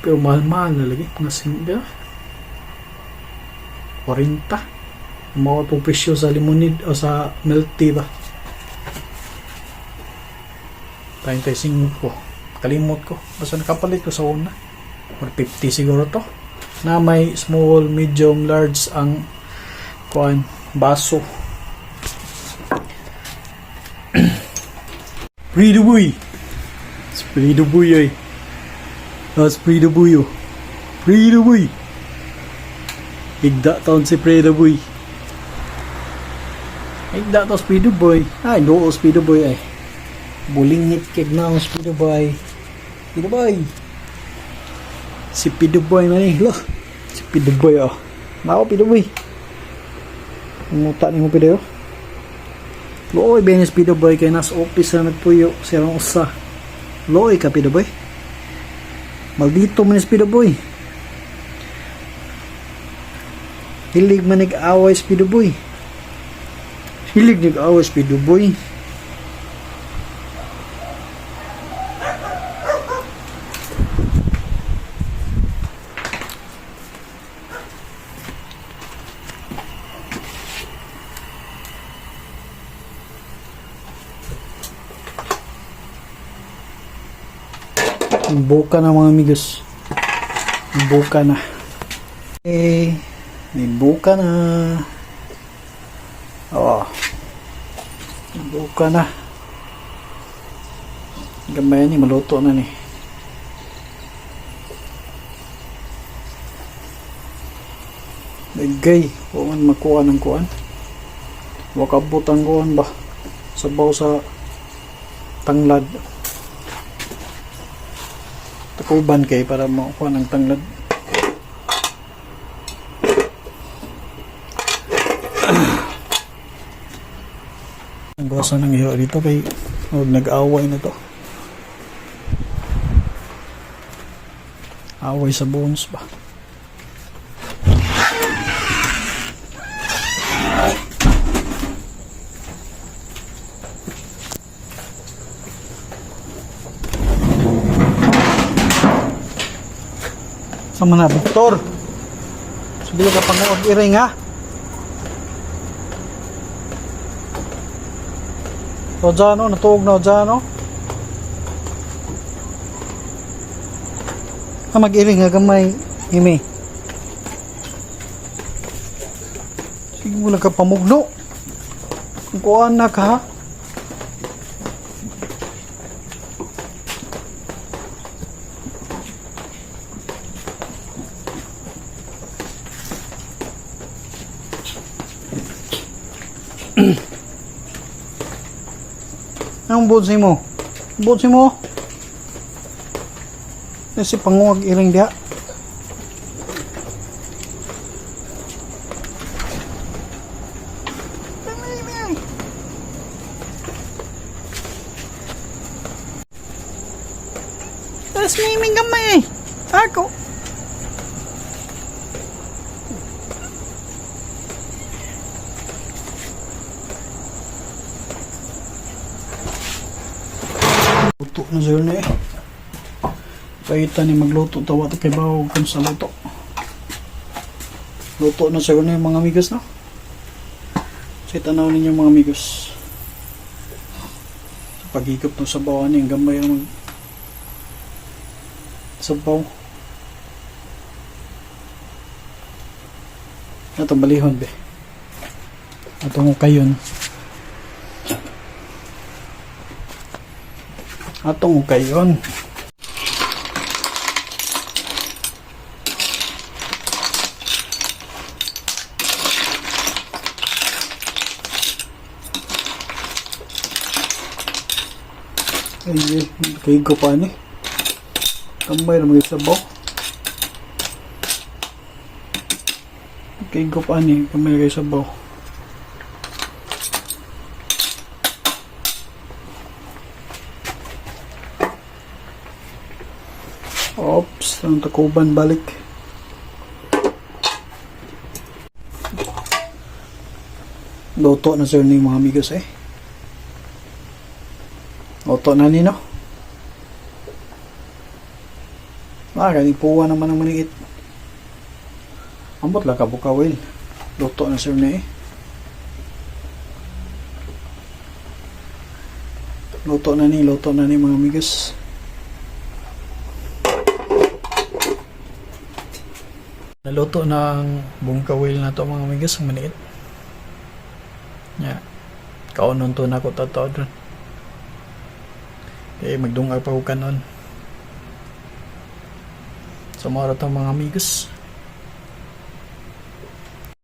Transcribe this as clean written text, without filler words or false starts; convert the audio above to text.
Pero mahal-mahal na lagi. Mga singga. 40. Mao itong presyo sa limonade o sa milk tea ba. 35. Kalimot ko. Basta nakapalit ko sa una. Or 50 siguro to. Na may small, medium, large ang kuan baso. Free the boy. Free the boy ay. That's free the boy oh. Free the boy. Higda taon si Free the boy. Higda to si the boy. Ay, noo si the boy ay. Bulingit kig na ang Speedo Boy. Speedo Boy. Si Speedo Boy man eh. Lo. Si Speedo Boy oh. Mao Speedo Boy. Nguta nimo Pido. Looy ba ni Speedo Boy kay nas office na nagpuyo siya ang usa. Looy ka, Speedo Boy. Maldito man ni Speedo Boy. Hilig man nag-away Speedo Boy. Hilig nag-away Speedo Boy. Buka na, mga amigos. Buka na. Eh, may buka na. Oh. Buka na. Gamay ni, maluto na ni. Nagay, wa man makuha ng kuan. Wakabot ang kuan ba? Sabaw sa tanglad. Takuban kay para makuha ng tanglad. Ang bawasan ng iyo dito kay huwag nag-away na to. Away sa bones ba? Sa mga Victor. Sige ka pang iring ha. Ojano, natuog na Ojano. Ah, mag-iring ha gamay imi. Sige mo lang ka pamugno. Kung kuan na ka ha. Anong bunsi mo? Bunsi mo? Kasi panguwag iring diha. Tapos may may gamay eh. Ako. Luto na sir na eh. Paita ni magluto tawa ta kay bawo kung sa luto. Luto na sir na yung mga amigos no. Sa tanaw ninyo, mga amigos. Sa paghigop ng sabaw ani ang gamay ang mag sabaw. Atong balihon be. Atong ukayon. Atong ukayon. Ay, kay ko pa ni. Tambay na mga sabaw. Kay ko pa ni, kamay kay sabaw. Oops, ang takuban balik. Luto na sir ni mga amigos eh. Luto na ni no. Ah, ganing puwa naman ang maniit. Ambot lang ka bukawil. Luto na sir na eh. Luto na ni mga amigos. Naluto na ang bungkawil na to, mga amigos, ang maniit. Ya. Kaunon to na ko totoo doon. Eh, magdungag pa ko kanon. So, mao ra to, mga amigos.